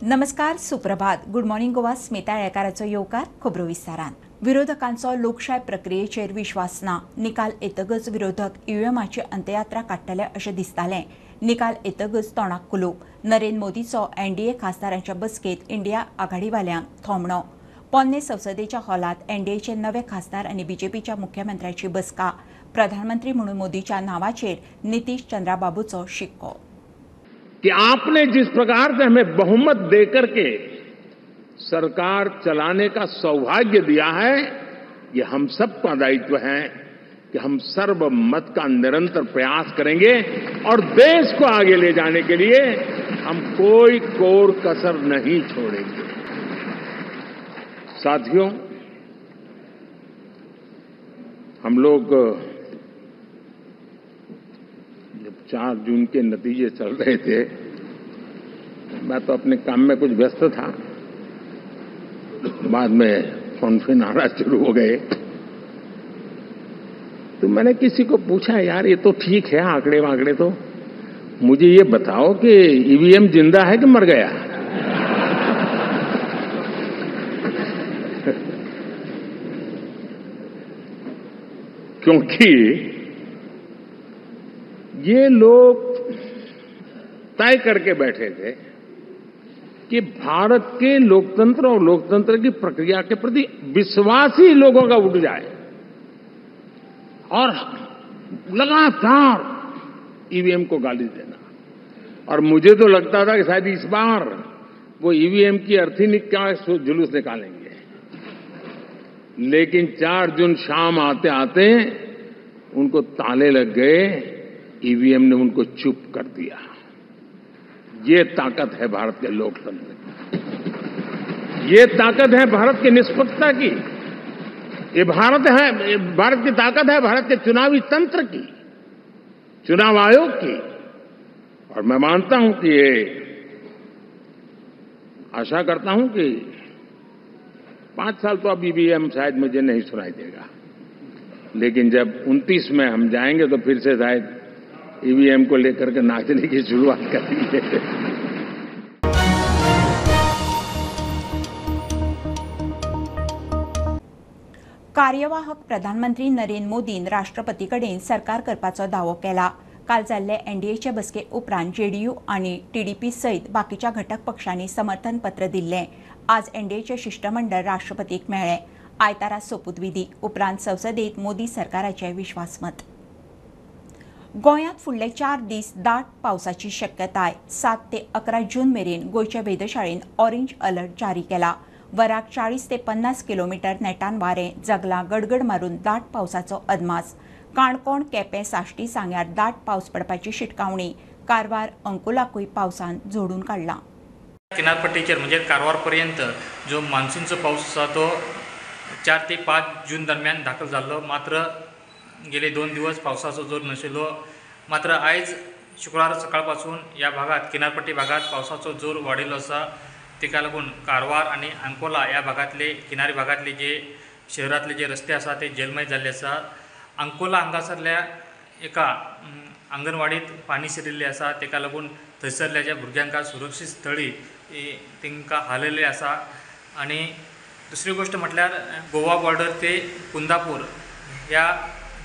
नमस्कार, सुप्रभात. Good morning Goa, Smita येळकाराचो येवकार खबरो विस्तारान. विरोधकांचो लोकशाय प्रक्रियेचेर विश्वास ना. निकाल येतकच विरोधक ईव्हीएमाची अंत्ययात्रा काडटले अशें दिसतालें. निकाल येतकच तोंडाक कुलूप. नरेंद्र मोदीचो एनडीए खासदारांच्या बसकेंत इंडिया आघाडीवाल्यांक थोमणो. पोन्ने संसदेच्या हॉलांत एनडीएचे नवे खासदार आनी बीजेपीच्या मुख्यमंत्र्याची बसका. प्रधानमंत्री म्हणून मोदीच्या नावाचेर नितीश चंद्राबाबूचो शिक्को. कि आपने जिस प्रकार से हमें बहुमत देकर के सरकार चलाने का सौभाग्य दिया है, ये हम सबका दायित्व है कि हम सर्वमत का निरंतर प्रयास करेंगे और देश को आगे ले जाने के लिए हम कोई कोर कसर नहीं छोड़ेंगे। साथियों, हम लोग जब 4 जून के नतीजे चल रहे थे, मैं तो अपने काम में कुछ व्यस्त था। बाद में फोन फिन आना शुरू हो गए तो मैंने किसी को पूछा, यार ये तो ठीक है आंकड़े वाकड़े, तो मुझे ये बताओ कि ईवीएम जिंदा है कि मर गया? क्योंकि ये लोग तय करके बैठे थे कि भारत के लोकतंत्र और लोकतंत्र की प्रक्रिया के प्रति विश्वास ही लोगों का उठ जाए और लगातार ईवीएम को गाली देना। और मुझे तो लगता था कि शायद इस बार वो ईवीएम की अर्थी क्या जुलूस निकालेंगे, लेकिन 4 जून शाम आते आते उनको ताले लग गए। ईवीएम ने उनको चुप कर दिया। ये ताकत है भारत के लोकतंत्र की, ये ताकत है भारत की निष्पक्षता की, ये भारत है, भारत की ताकत है भारत के चुनावी तंत्र की, चुनाव आयोग की। और मैं मानता हूं कि ये, आशा करता हूं कि 5 साल तो अब ईवीएम शायद मुझे नहीं सुनाई देगा, लेकिन जब 29 में हम जाएंगे तो फिर से शायद ईवीएम को लेकर के नाचने की शुरुआत करेंगे। कार्यवाहक प्रधानमंत्री नरेंद्र मोदीन राष्ट्रपती कडेन सरकार करपाचो दावो केला. काल जाल्ले एनडीएचे बसके उपरांत जेडीयू आनी टीडीपी सयत बाकीच्या घटक पक्षांनी समर्थन पत्र दिल्लें. आज एनडीएचे शिष्टमंडळ राष्ट्रपतीक मेळ्ळें. आयतारा सोपूतविधी उपरांत संसदेत मोदी सरकाराचें विश्वासमत. गोंयांत फुडले 4 दीस दाट पावसाची शक्यताय. 7 ते 11 जून मेरेन गोंयच्या वेधशाळेन ऑरेंज अलर्ट जारी केला. वराक 40 ते 50 किलोमिटर नेटान वारें, जगलां गडगड मारून दाट पावसाचो अदमास. काणकोण, केपें, साश्टी, सांग्यार दाट पावस पडपाची शिटकावणी. कारवार, अंकोलाकूय पावसान झोडून काडला. किनारपट्टीचेर म्हणजे कारवार पर्यंत जो मान्सूनचो पावस आसा तो 4 ते 5 जून दरम्यान दाखल जाल्लो. मात्र गेले 2 दिवस पावसाचो जोर नाशिल्लो. मात्र आयज शुक्रार सकाळपासून ह्या भागात किनारपट्टी भागात पावसाचो जोर वाडिल्लो आसा. ताका लागून कारवार आनी अंकोला ह्या भागांतले किनारी भागांतले जे शहरांतले जे रस्ते आसा ते जलमय जाल्ले आसा. अंकोला हांगासरल्या एका आंगणवाडीत पाणी शिरिल्लें आसा. ताका लागून थंयसरल्या ज्या भुरग्यांक सुरक्षीत स्थळी तांकां हालयल्लें आसा. आनी दुसरी गोश्ट म्हटल्यार गोवा बॉर्डर ते कुंदापूर ह्या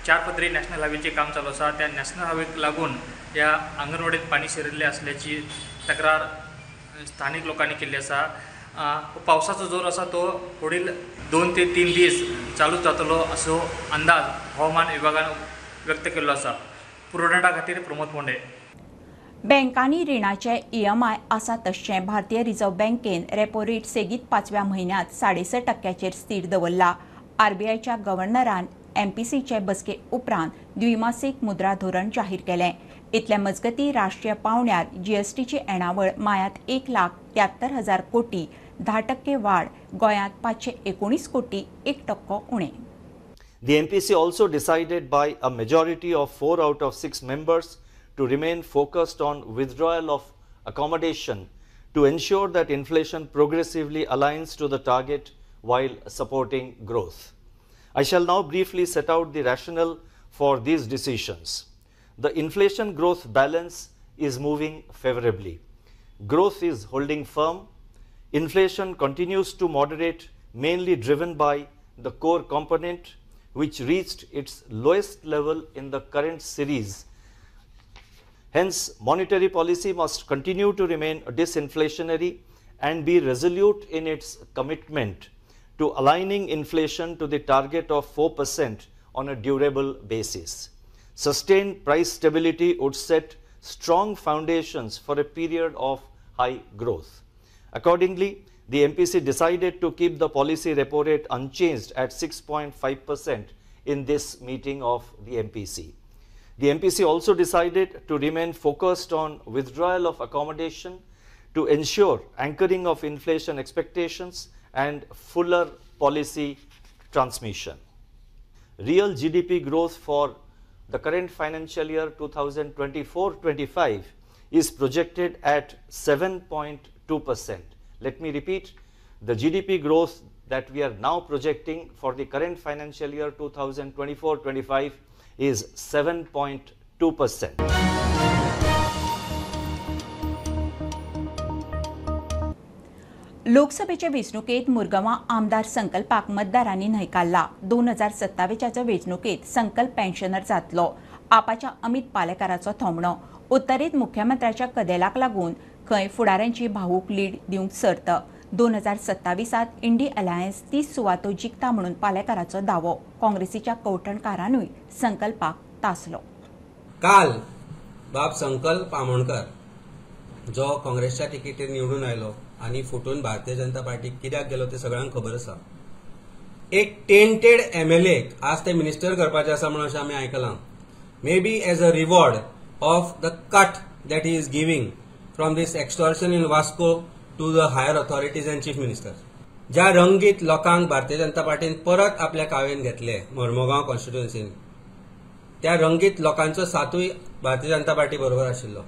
4 पदरी नॅशनल हायवेचें काम चालू आसा. त्या नॅशनल हायवेक लागून ह्या आंगणवाडीत पाणी शिरिल्लें आसल्याची तक्रार स्थानीक लोकांनी केल्ली आसा. पावसाचो जोर आसा तो फुडील 2 ते 3 दीस चालूच जातलो असो अंदाज हवामान विभागान व्यक्त केल्लो आसा. पुरवठा खातीर प्रमोद पोंडे. बँकांनी रिणाचे ईएमआय आसा तशें भारतीय रिझर्व्ह बँकेन रेपो रेट सेगीत 5व्या म्हयन्यांत 6.5% स्थिर दवरला. आरबीआयच्या गव्हर्नरान एमपीसीचे बसके उपरांत द्विमासिक मुद्रा धोरण जाहीर केलें. इतल्या मजगती राष्ट्रीय पावंड्यार जीएसटीची येणावळ मायांत 1,73,000 कोटी, 10% वाड. गोंयांत 519 कोटी, 1% उणें. The MPC also decided by a majority of 4 out of 6 members to remain focused on withdrawal of accommodation to ensure that inflation progressively aligns to the target while supporting growth. I shall now briefly set out the rationale for these decisions. The inflation growth balance is moving favorably. Growth is holding firm. Inflation continues to moderate, mainly driven by the core component, which reached its lowest level in the current series. Hence, monetary policy must continue to remain disinflationary and be resolute in its commitment to aligning inflation to the target of 4% on a durable basis. Sustained price stability would set strong foundations for a period of high growth. Accordingly, the MPC decided to keep the policy repo rate unchanged at 6.5% in this meeting of the MPC. The MPC also decided to remain focused on withdrawal of accommodation to ensure anchoring of inflation expectations and fuller policy transmission. Real GDP growth for the current financial year 2024-25 is projected at 7.2%. Let me repeat, the GDP growth that we are now projecting for the current financial year 2024-25 is 7.2%. लोकसभेच्या वेंचणुकेत मुरगांवां आमदार संकल्पाक मतदारांनी न्हयकारला. 2027च्या वेंचणुकेत संकल्प pensioner जातलो, आपाच्या अमित पालेकाराचो थोमणो. उत्तरेंत मुख्यमंत्र्याच्या कदेलाक लागून खंय फुडाऱ्यांची भावूक lead दिवंक सर्त. 2027त इंडी अलायन्स 30 सुवातो जिखता म्हणून पालेकाराचो दावो. काँग्रेसीच्या कवठणकारानूय संकल्पाक तासलो. काल बाब संकल्प आमोणकर जो काँग्रेसच्या तिकेटीर निवडून आयलो आनी फुटून भारतीय जनता पार्टी कित्याक गेलो ते सगळ्यांक खबर आसा. एक टेंटेड एमएलए आज ते मिनिस्टर करपाचे आसा म्हणून अशें आमी आयकलां. May be as a reward of the cut that he is giving from this extortion in Vasco to the higher authorities and chief minister. ज्या रंगीत लोकांक भारतीय जनता पार्टीन परत आपल्या कावेन घेतले मर्मगांव कॉन्स्टिट्युएन्सीन, त्या रंगीत लोकांचो सातूय भारतीय जनता पार्टी बरोबर आशिल्लो.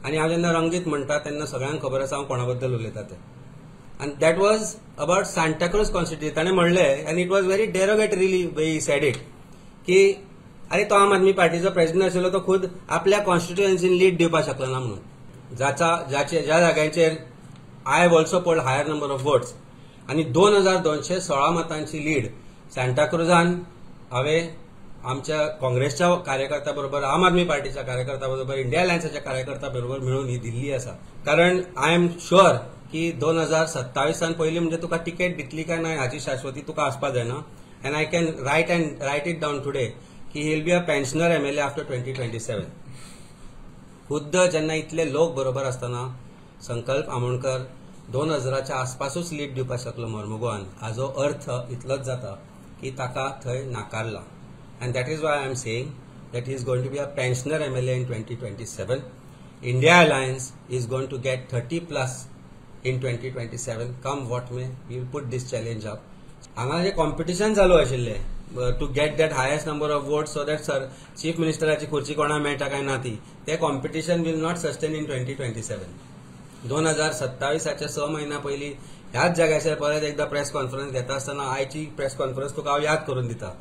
आनी हांव जेन्ना रंगीत म्हणटा तेन्ना सगळ्यांक खबर आसा हांव कोणा बद्दल उलयता तें. आनी that was about Santacruz constituency. ताणें म्हणलें आनी it was very derogatorily way he said it की अरे तो आम आदमी पार्टीचो प्रेसिडेंट आशिल्लो तो खुद आपल्या कॉन्स्टिट्युएन्सीन लीड दिवपाक शकलो ना म्हणून. जाचे ज्या जाग्यांचेर I have also polled higher number of votes आनी 2216 मतांची लीड सांताक्रुजान हांवें आमच्या काँग्रेसच्या कार्यकर्त्या बरोबर, आम आदमी पार्टीच्या कार्यकर्त्या बरोबर, इंडिया अलायन्साच्या कार्यकर्त्या बरोबर मेळून ही दिल्ली आसा. कारण I am sure की 2027 पयलीं म्हणजे तुका तिकेट दितली काय ना हाची शाश्वती तुका आसपाक जायना. And I can write it down today की he will be a pensioner MLA after 2027. खुद्द जेन्ना इतले लोक बरोबर आसतना संकल्प आमोणकर 2000च्या आसपासूच लीड दिवपाक शकलो मर्मुगोवान, हाजो अर्थ इतलोच जाता की ताका थंय नाकारला. And that is why I am saying that he is going to be a pensioner MLA in 2027. India Alliance is going to get 30 plus in 2027. Come what may, we will put this challenge up. हांगा जे competition चालू आशिल्लें to get that highest number of votes so that sir chief मिनिस्टराची खुर्ची कोणाक मेळटा काय ना ती, ते competition will not sustain in 2027. 2027च्या 6 म्हयन्या पयलीं ह्याच जाग्याचेर परत एकदा प्रेस कॉन्फरन्स घेता आसतना आयची प्रेस कॉन्फरन्स तुका हांव याद करून दिता.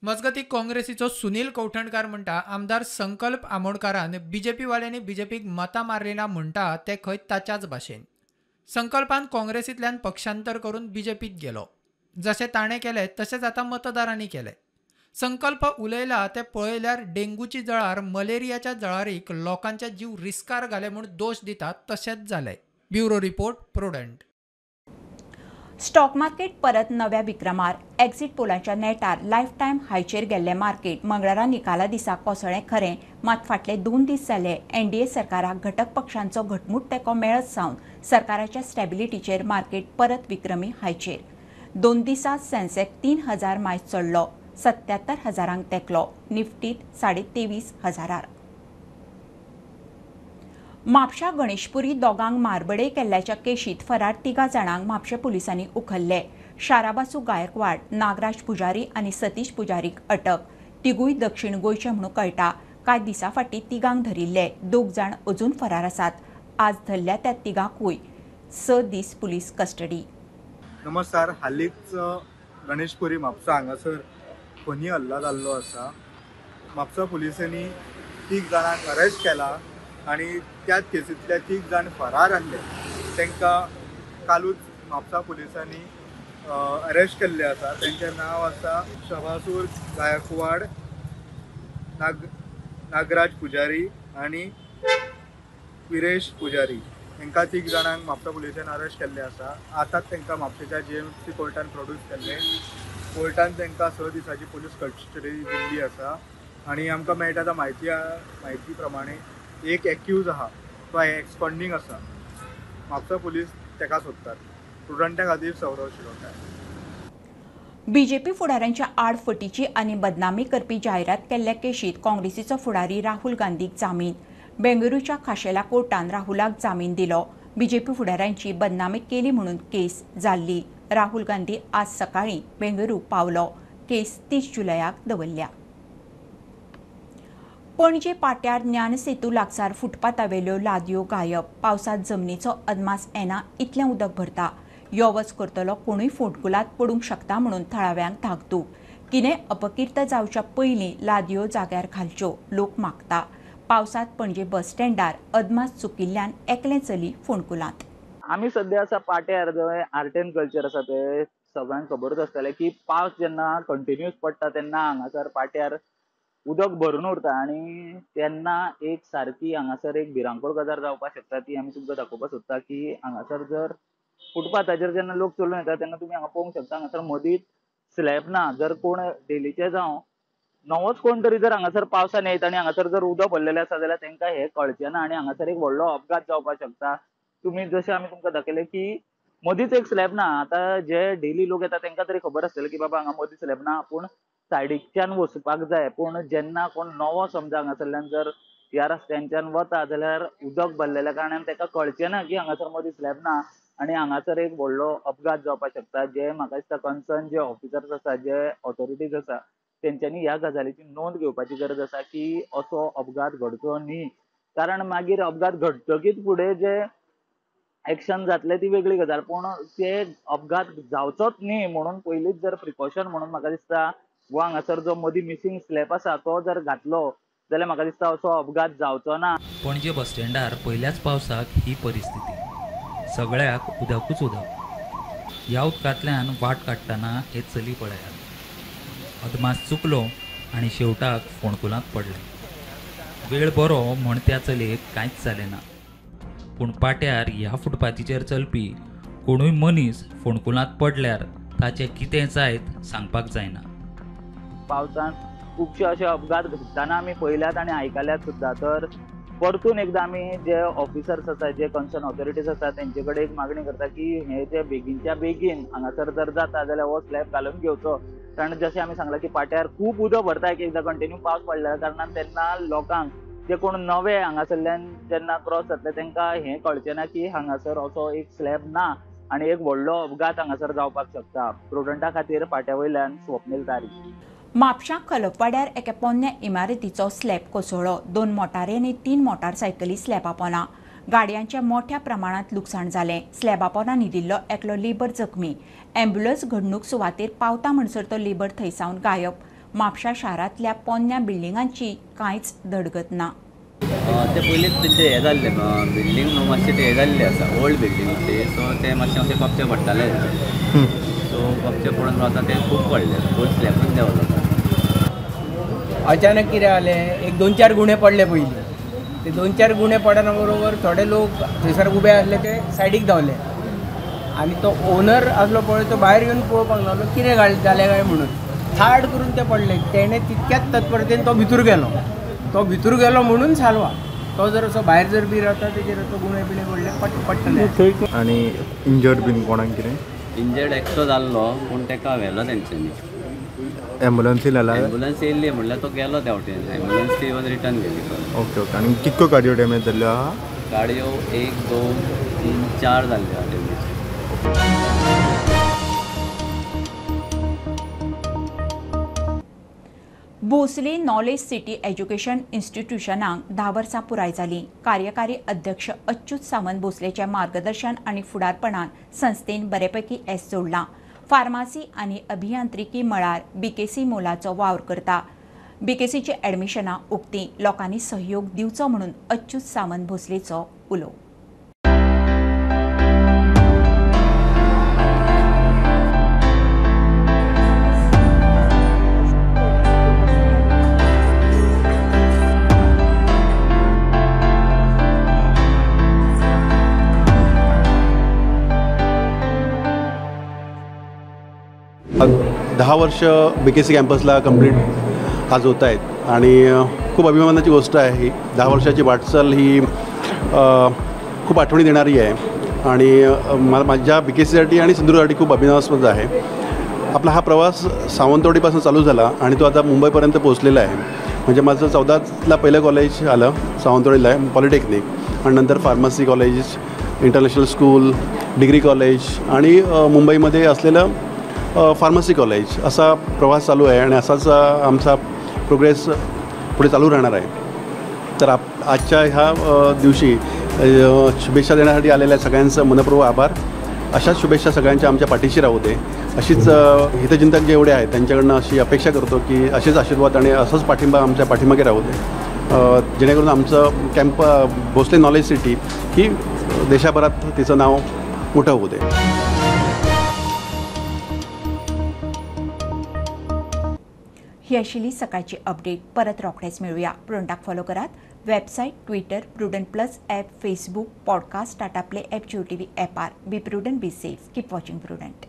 मजगती काँग्रेसीचो सुनील कवठणकार म्हणटा आमदार संकल्प आमोणकारान बीजेपी वाल्यांनी बीजेपीक मतां मारली ना म्हणटा ते खंय ताच्याच भाशेन. संकल्पान काँग्रेसींतल्यान पक्षांतर करून बीजेपीत गेलो. जशें ताणें केलें तशेंच आतां मतदारांनी केलें. संकल्प उलयला ते पळयल्यार डेंगूची जळार मलेरियाच्या जळारीक लोकांचे जीव रिस्कार घाले म्हूण दोश दितात तशेंच जालें. Bureau report, Prudent. Stock market परत नव्या विक्रमार. एक्झिट पोलाच्या नेटार लायफ टायम हायचेर गेल्लें मार्केट मंगळारा निकाला दिसा कोसळ्ळें खरें, मात फाटले 2 दीस जाले एनडीए सरकाराक घटक पक्षांचो घटमूट तेंको मेळत सावन सरकाराच्या स्टॅबिलिटीचेर मार्केट परत विक्रमी हायचेर. 2 दिसांत सेन्सेक्स 3000 मायज चडलो, 77,000 तेंकलो, निफ्टीत 23,500. म्हापशा गणेशपुरी दोगांक मारबडे केल्ल्याच्या केशीत फरार 3 जाणांक म्हापशें पुलिसांनी उखल्ले. शाराबासू गायकवाड, नागराज पुजारी आनी सतीश पुजारीक अटक. तिगूय दक्षिण गोंयचे म्हणून कळटा. कांय दिसां फाटीं 3 धरिल्ले, 2 जाण अजून फरार आसात. आज धरल्या त्या 3 6 दीस पुलीस कस्टडी. नमस्कार. हालींच गणेशपुरी म्हापसा हांगासर खुनी हल्ला जाल्लो आसा. म्हापसा पुलिसांनी 3 जाणांक अरेस्ट केला आनी त्याच केसींतले 3 जाण फरार आसले. तांकां कालूच म्हापसा पुलिसांनी अरेस्ट केल्ले आसा. तेंचें नांव आसा शभासूर गायकवाड, नागराज पुजारी आनी विरेश पुजारी. तांकां 3 जाणांक म्हापसा पुलिसान अरेस्ट केल्ले आसा. आतांच तांकां म्हापशेच्या GMC कोर्टान प्रोड्यूस केल्ले. कोर्टान तांकां 6 दिसांची पुलीस कस्टडी दिल्ली आसा. आनी आमकां मेळटा त्या म्हायती प्रमाणे एक एक्यूज आहा तो एक्सपॉन्डींग आसा. म्हापसा पुलीस ताका सोदतात. स्टुडंटा खातीर सौरव शिरोडकार. बीजेपी फुडाऱ्यांच्या आड फटीची आनी बदनामी करपी जायरात केल्ल्या केशीत काँग्रेसीचो फुडारी राहुल गांधीक जामीन. बेंगळुरूच्या खाशेल्या कोर्टान राहुलाक जामीन दिलो. बीजेपी फुडाऱ्यांची बदनामी केली म्हणून केस जाल्ली. राहुल गांधी आज सकाळी बेंगळुरू पावलो. केस 30 जुलयाक दवरल्या. पणजे पाट्यार ज्ञानसेतू लागसार फुटपाथावेल्यो लादयो गायब. पावसांत जमनीचो अदमास येना इतलें उदक भरता. यो वच करतलो कोणूय फोंडकुलांत पडूंक शकता म्हणून थळाव्यांक धाकधूक. कितें अपकीर्त जावच्या पयलीं लादयो जाग्यार घालच्यो लोक मागता. पावसांत पणजे बस स्टँडार अदमास चुकिल्ल्यान एकलें चली फोंडकुलांत. आमी सद्या आसा पाट्यार, जंय आर्ट एंड कल्चर आसा. ते सगळ्यांक खबरूच आसतलें की पावस जेन्ना कंटिन्यूस पडटा तेन्ना हांगासर पाट्यार उदक भरून उरता आनी तेन्ना एक सारकी हांगासर एक भिरांकूळ गजाल जावपाक शकता. ती आमी तुमकां दाखोवपाक सोदता की हांगासर जर फुटपाथाचेर जेन्ना लोक चलून येता तेन्ना तुमी हांगा पळोवंक शकता हांगासर मदींच स्लॅब ना. जर कोण डेलीचे जावं नवोच कोण तरी जर हांगासर पावसान येत आनी हांगासर जर उदक भरलेलें आसा जाल्यार तांकां हें कळचें ना आनी हांगासर एक व्हडलो अपघात जावपाक शकता. तुमी जशें आमी तुमकां दाखयलें की मदींच एक स्लॅब ना. आतां जे डेली लोक येता तांकां तरी खबर आसतलें की बाबा हांगा मदीं स्लॅब ना, पूण सायडीकच्यान वचपाक जाय. पूण जेन्ना कोण नवो समजा हांगासरल्यान जर ह्या रस्त्यांच्यान वता जाल्यार उदक भरलेल्या कारणान ताका कळचें ना की हांगासर मदीं स्लॅब ना आनी हांगासर एक व्हडलो अपघात जावपाक शकता. जे म्हाका दिसता कन्सर्न जे ऑफिसर्स आसा, जे ऑथॉरिटीज आसा, तेंच्यांनी ह्या गजालीची नोंद घेवपाची गरज आसा की असो अपघात घडचो न्ही. कारण मागीर अपघात घडटकीच फुडें जे एक्शन जातलें ती वेगळी गजाल, पूण ते अपघात जावचोच न्ही म्हणून पयलींच जर प्रिकॉशन म्हणून म्हाका दिसता वो हांगासर जो मदीं मिसिंग स्लॅब आसा तो जर घातलो जाल्यार म्हाका दिसता असो अपघात जावचो ना. पणजे बस स्टँडार पयल्याच पावसाक ही परिस्थिती, सगळ्याक उदकूच उदक. ह्या उदकांतल्यान वाट काडटना हे चली पळयात, अदमास चुकलो आनी शेवटाक फोंडकुलांत पडलें. वेळ बरो म्हण त्या चलयेक कांयच जालें ना, पूण पाट्यार ह्या फुटपाथीचेर चलपी कोणूय मनीस फोंडकुलांत पडल्यार ताचें कितें जायत सांगपाक जायना. पावसान खुबशे अशे अपघात घडटना आमी पळयल्यात आनी आयकल्यात सुद्दां. तर परतून एकदां आमी जे ऑफिसर्स आसा, जे कन्सर्न ऑथॉरिटीज आसा, तेंचे कडेन एक मागणी करता की हे जे बेगीनच्या बेगीन हांगासर जर जाता जाल्यार हो स्लॅब घालून घेवचो. कारण जशें आमी सांगलां की पाट्यार खूब उदक भरता एक एकदां कंटिन्यू पावस पडल्या कारणान तेन्ना लोकांक जे कोण नवे हांगासरल्यान जेन्ना क्रॉस जातले तांकां हें कळचें ना की हांगासर असो एक स्लॅब ना आनी एक व्हडलो अपघात हांगासर जावपाक शकता. प्रुडंटा खातीर पाट्या वयल्यान स्वप्नील तारी. म्हापशां खलपवाड्यार एका पोन्न्या इमारतीचो स्लॅब कोसळ्ळो. 2 मोटारी आनी 3 मोटारसायकली स्लॅबा पोंदा. गाडयांचें मोठ्या प्रमाणांत लुकसाण जालें. स्लॅबा पोंदा न्हिदिल्लो एकलो लेबर जखमी. ॲम्ब्युलन्स घडणूक सुवातेर पावता म्हणसर तो लेबर थंयसावन गायब. म्हापशां शारांतल्या पोन्न्या बिल्डिंगांची कांयच धडगत ना. ते पयलींच तेंचे हें जाल्लें बिल्डींग न्हू मातशें तें हें जाल्लें आसा, ओल्ड बिल्डींग ते, सो ते मातशें मातशें कपचे पडटाले, सो कपचे पडून आतां ते खूब पडले, फूल स्लॅबूच देंवलो. अचानक कितें जालें, एक 2-4 गुणे पडले पयलीं, ते 2-4 गुणे पडना बरोबर थोडे लोक थंयसर उबे आसले ते सायडीक धांवले आनी तो ओनर आसलो पळय तो भायर येवन पळोवपाक लागलो कितें जालें काय म्हणून, थाड करून ते पडले. तेणें तितक्याच तत्परतेन तो भितर गेलो, तो भितर गेलो म्हणून सालवा, तो जर असो भायर जर बी रावता तेजेर तो गुणे बिणे पडले पडटले. आनी इंजर्ड बीन कोणाक कितें? इंजर्ड एकटो जाल्लो पूण ताका व्हेलो तेंच्यांनी, एम्बुलन्स येयला, एम्बुलन्स येयल्ली म्हणल्यार तो गेलो त्या वटेन, एम्बुलन्स ती येवन रिटर्न गेली. Okay okay. आनी कितक्यो गाडयो डॅमेज जाल्ल्यो आहा? गाडयो 1, 2, 3, 4 जाल्ल्यो आहा damage. Bhosale knowledge city education इन्स्टिट्यूशनाक 10 वर्सां पुराय जालीं. कार्यकारी अध्यक्ष अच्युत सावंत भोसलेच्या मार्गदर्शन आनी फुडारपणान संस्थेन बरेपैकी येस जोडलां. फार्मासी आनी अभियांत्रिकी मळार बीकेसी मोलाचो वावर करता. बीकेसीची ॲडमिशनां उक्ती, लोकांनी सहयोग दिवचो म्हणून अच्युत सावंत भोसलेचो उलो. 10 वर्ष BKC कॅम्पसला कंप्लीट आज होत आहेत आणि खूप अभिमानाची गोष्ट आहे ही. 10 वर्षाची वाटचाल ही खूप आठवणी देणारी आहे आणि मला माझ्या BKCसाठी आणि सिंधुदुर्गसाठी खूप अभिमानास्पद आहे. आपला हा प्रवास सावंतवाडीपासून चालू झाला आणि तो आता मुंबईपर्यंत पोहोचलेला आहे. म्हणजे माझं 14ला पहिलं कॉलेज आलं सावंतवाडीला, पॉलिटेक्निक, आणि नंतर pharmacy college, international school, degree college आणि मुंबईमध्ये असलेलं फार्मसी कॉलेज, असा प्रवास चालू आहे आणि असाच आमचा प्रोग्रेस पुढे चालू राहणार आहे. तर आजच्या ह्या दिवशी शुभेच्छा देण्यासाठी आलेल्या सगळ्यांचं मनपूर्वक आभार. अशाच शुभेच्छा सगळ्यांच्या आमच्या पाठीशी राहू दे, अशीच हितचिंतक जेवढे आहेत त्यांच्याकडनं अशी अपेक्षा करतो की असेच आशीर्वाद आणि असंच पाठिंबा आमच्या पाठीमागे राहू दे, जेणेकरून आमचं कॅम्प भोसले नॉलेज सिटी ही देशाभरात तिचं नाव मोठं होऊ दे. ही आशिल्ली सकाळची अपडेट. परत रोखडेच मेळुया. प्रुडंटाक फॉलो करात website, Twitter, Prudent plus app, Facebook, podcast, Tata Play app, Jio TV ॲपार. Be prudent, be safe, keep watching Prudent.